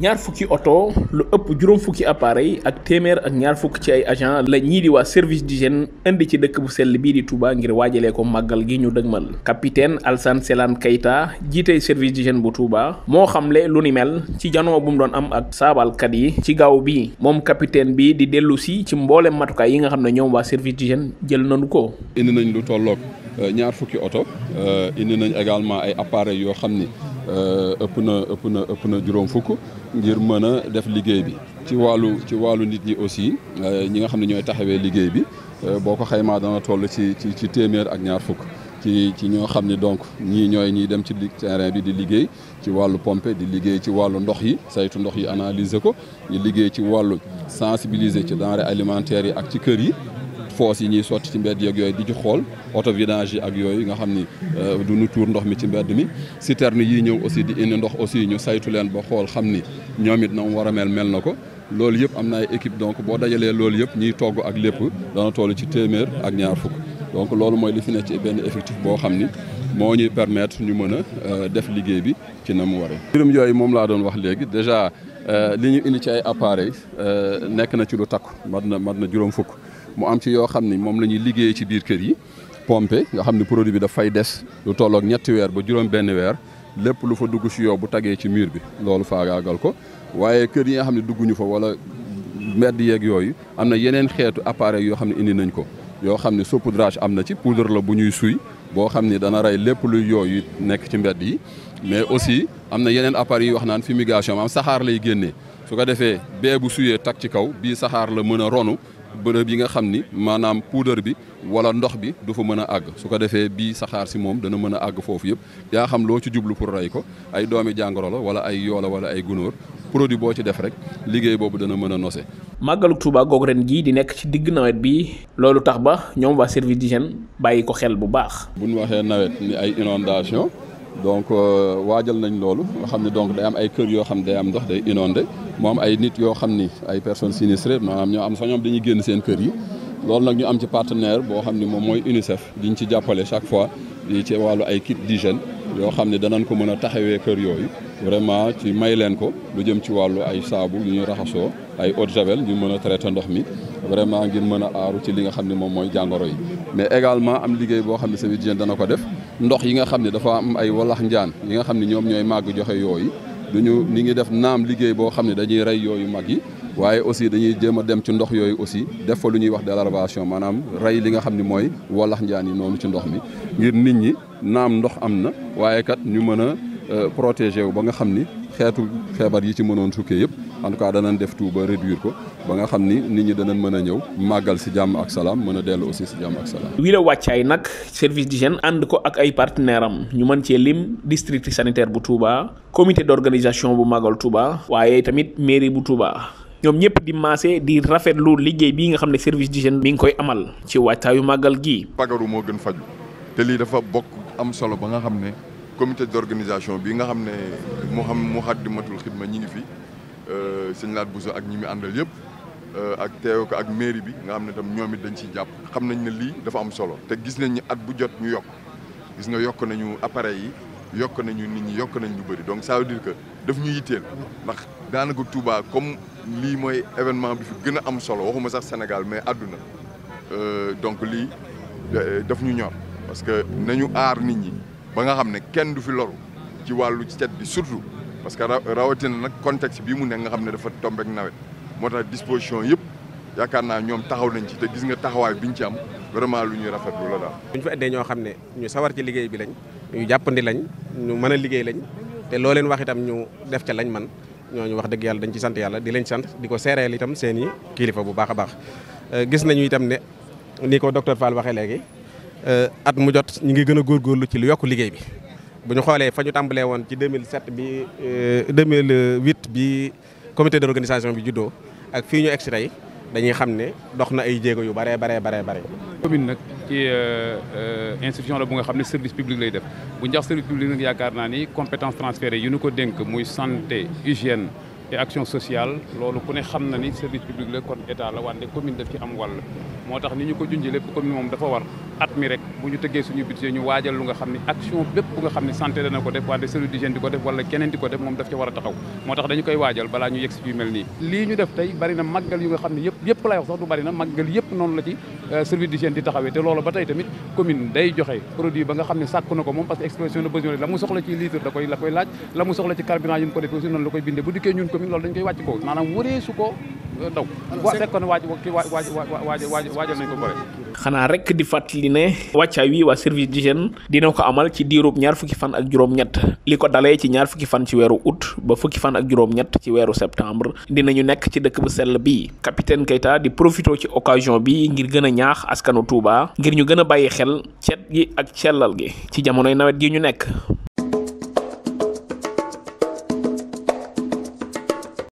ñaar fukki oto lu ëpp juróom fukki appareil ak téeméer ak ñaar fukk ci ay agent la ñii di waa service d'hygiène indi ci dëkk bu sell bii di Touba ngir waajalee ko màggal gi ñu dëgmal. capitaine Alassane Selane Keita jiite service d'hygiène bu Touba moo xamle lu ni mel ci janoo bu mu doon am ak saabalkat yi ci gaaw bi moom capitaine bi di dellu si ci mboolem matukaay yi nga xam ne ñoom waa service d'hygiène jël nañu ko. indi nañ lu tolloog ñaar fukki oto indi nañ également ay appareils yoo xam ni ëpp na juróom fukk ngir mën a def liggéey bi ci wàllu nit ñi aussi ñi nga xam ne ñooy taxawee liggéey bi boo ko xaymaa dana toll ci téeméer ak ñaar fukk ci ñoo xam ne donc ñiy dem ci terrain bi di liggéey ci wàllu pompe di liggéey ci wàllu ndox yi saytu ndox yi analyser ko ñu liggéey ci wàllu sensibiliser ci denrées alimentaires yi ak ci kër yi foos yi ñuy sotti ci mbedd yeeg yooyu di ci xool auto vidange yi ak yooyu nga xam ni du ñu tuur ndox mi ci mbedd mi citerne yi ñëw aussi di indi ndox aussi ñu saytu leen ba xool xam ni ñoom it na mu war a mel na ko loolu yëpp am na ay équipe donc boo dajalee loolu yëpp ñiy togg ak lépp dana toll ci téeméer ak ñaar fukk donc loolu mooy li fi nekk ci benn effectif boo xam ni moo ñuy permettre ñu mën a def liggéey bi ci na mu waree. mbirum yooyu moom laa doon wax léegi déjà li ñu indi ci ay appareils nekk na ci lu takku mat na juróom fukk. mu am ci yoo xam ni moom la ñuy liggéeyee ci biir kër yi pompe nga xam ne produit bi dafay des lu tolloog ñetti weer ba juróom benn weer lépp lu fa dugg si yow bu tagee ci mur bi loolu faagaagal ko waaye kër yi nga xam ne dugguñu fa wala mbedd yeeg yooyu am na yeneen xeetu appareil yoo xam ne indi nañ ko yoo xam ne saupoudrage am na ci poudre la bu ñuy suy boo xam ni dana rey lépp luy yooyu nekk ci mbedd yi mais aussi am na yeneen appareil yi wax naan fumigation maanaam saxaar lay génnee su ko defee bee bu suyee tag ci kaw bii saxaar la mën a ronu bërëb yi nga xam ni maanaam poudre bi wala ndox bi du fa mën a àgg su ko defee bii saxaar si moom dana mën a àgg foofu yëpp yaa xam loo ci jublu pour rey ko ay doomi jàngoro la wala ay yoola wala ay gunóor produit boo ci def rek liggéey boobu dana mën a nose. màggalu Touba goog ren jii di nekk ci digg nawet bi loolu tax ba ñoom waa service d'hygiène bàyyi ko xel bu baax. bu ñu waxee nawet ni ay inondation donc waajal nañ loolu nga xam ne donc day am ay kër yoo xam ne day am ndox day inondé moo am ay nit yoo xam ni ay personnes sinistrées maanaam ñoo am sax ñoom dañuy génn seen kër yi loolu nag ñu am ci partenaire boo xam ni moom mooy UNICEF diñ ci jàppale chaque fois di ci wàllu ay kit d'hygiène yoo xam ne danañ ko mën a taxawee kër yooyu vraiment ci may leen ko lu jëm ci wàllu ay saabu yu ñuy raxasoo ay eau de javel ñu mën a traiter ndox mi vraiment ngir mën a aaru ci li nga xam ne moom mooy jàngoro yi mais également am liggéey boo xam ne service d'hygiène dana ko def ndox yi nga xam ne dafa am ay walax njaan yi nga xam ne ñoom ñooy màgg joxe yooyu ni ngi def naam liggéey boo xam ne dañuy rey yooyu mag yi waaye aussi dañuy jéem a dem ci ndox yooyu aussi def fa lu ñuy wax délarvation maanaam rey li nga xam ne mooy walax njaan yi noonu ci ndox mi ngir nit ñi naam ndox am na waaye kat ñu mën a protéger wu ba nga xam ni xeetu feebar yi ci mënoon sukkee yëpp en tout cas danañ def tout ba réduire ko ba nga xam ni nit ñi danañ mën a ñëw màggal si jàmm ak salaam mën a dellu aussi si jàmm ak salaam. wii la wàccaay nag service d'hygiène ànd ko ak ay partenaire am ñu mën cee lim district sanitaire bu Touba comité d'organisation bu màggal Touba waaye tamit mairie bu Touba. ñoom ñëpp di maase di rafetlu liggéey bii nga xam ne service d'hygiène mi ngi koy amal ci wàccaayu màggal gi. fagaru moo gën faju te lii dafa bokk am solo ba nga xam ne comité d'organisation bi nga xam ne Moukhaddamatoul Khidma ñi ngi fi sëñ Laat Bousso ak ñi mi àndal yëpp ak teew ko ak mairie bi nga xam ne tam ñoom it dañ ciy jàpp xam nañ ne lii dafa am solo te gis nañ ni at bu jot ñu yokk gis nga yokk nañu appareil yi yokk nañu nit ñi yokk nañ lu bëri donc ça veut dire que daf ñu yitteel ndax daanaka Touba comme lii mooy événement bi fi gën a am solo waxuma sax Sénégal mais àdduna donc lii daf ñu ñor parce que nañu aar nit ñi ba nga xam ne kenn du fi loru ci wàllu cet bi surtout parce que rawatina nag contexte bii mu nekk nga xam ne dafa tombé ak nawet moo tax disposition yëpp yaakaar naa ñoom taxaw nañ ci te gis nga taxawaay biñ ci am vraiment lu ñuy rafetlu la daal. bu ñu fa indee ñoo xam ne ñu sawar ci liggéey bi lañ ñu jàppandi lañ ñu mën a liggéey lañ te loo leen wax itam ñu def ca lañ man ñooñu wax dëgg yàlla dañ ci sant yàlla di leen sant di ko seereel itam seen i kilifa bu baax a baax. gis nañu itam ne ni ko docteur Fall waxee léegi at mu jot ñu ngi gën a góorgóorlu ci lu yokk liggéey bi bu ñu xoolee fa ñu tàmbalee woon ci 2007 bi 2008 bi comité d'organisation bi juddoo ak fii ñu egsi tey dañuy xam ne dox na ay jéego yu bare. commune nag ci institution la bu nga xam ne service public lay def bu ñu wax service public nag yaakaar naa ni compétence transférée yu ñu ko dénk muy santé hygiène et action sociale loolu ku ne xam na ni service public la kon état la wante commune daf ci am wàll moo tax ni ñu ko junjee lépp commune moom dafa war at mi rek bu ñu tëggee suñu budget ñu waajal lu nga xam ne action bépp bu nga xam ne santé dana ko def wante service d'hygiène di ko def wala keneen di ko def moom daf ca war a taxaw moo tax dañu koy waajal balaa ñu yegg si yu mel nii lii ñu def tey bari na màggal yu nga xam ne yëpp lay wax sax du bari na màggal yëpp noonu la ci service d'hygiène di taxawee te loolu ba tey tamit commune day joxe produit ba nga xam ne sàkku na ko moom parce que expression de besoin la mu soxla ci litre da koy laaj la mu soxla ci carburant yi ñu ko def aussi noonu la koy bindee bu dikkee ñun commune loolu dañ koy wàcc ko maanaam wëree su ko daw fekkoon waajal nañ ko bare xanaa rek di fàttali ne wàccaay wi waa service d'hygiène dina ko amal ci diirub 20 fan ak juróom-ñett li ko dalee ci 20 fan ci weeru août ba 10 fan ak juróom-ñett ci weeru septembre dinañu nekk ci dëkk bu sell bii capitaine Keita di profito ci occasion bi ngir gën a ñaax askanu Touba ngir ñu gën a bàyyi xel cet gi ak sellal gi ci jamonoy nawet gi ñu nekk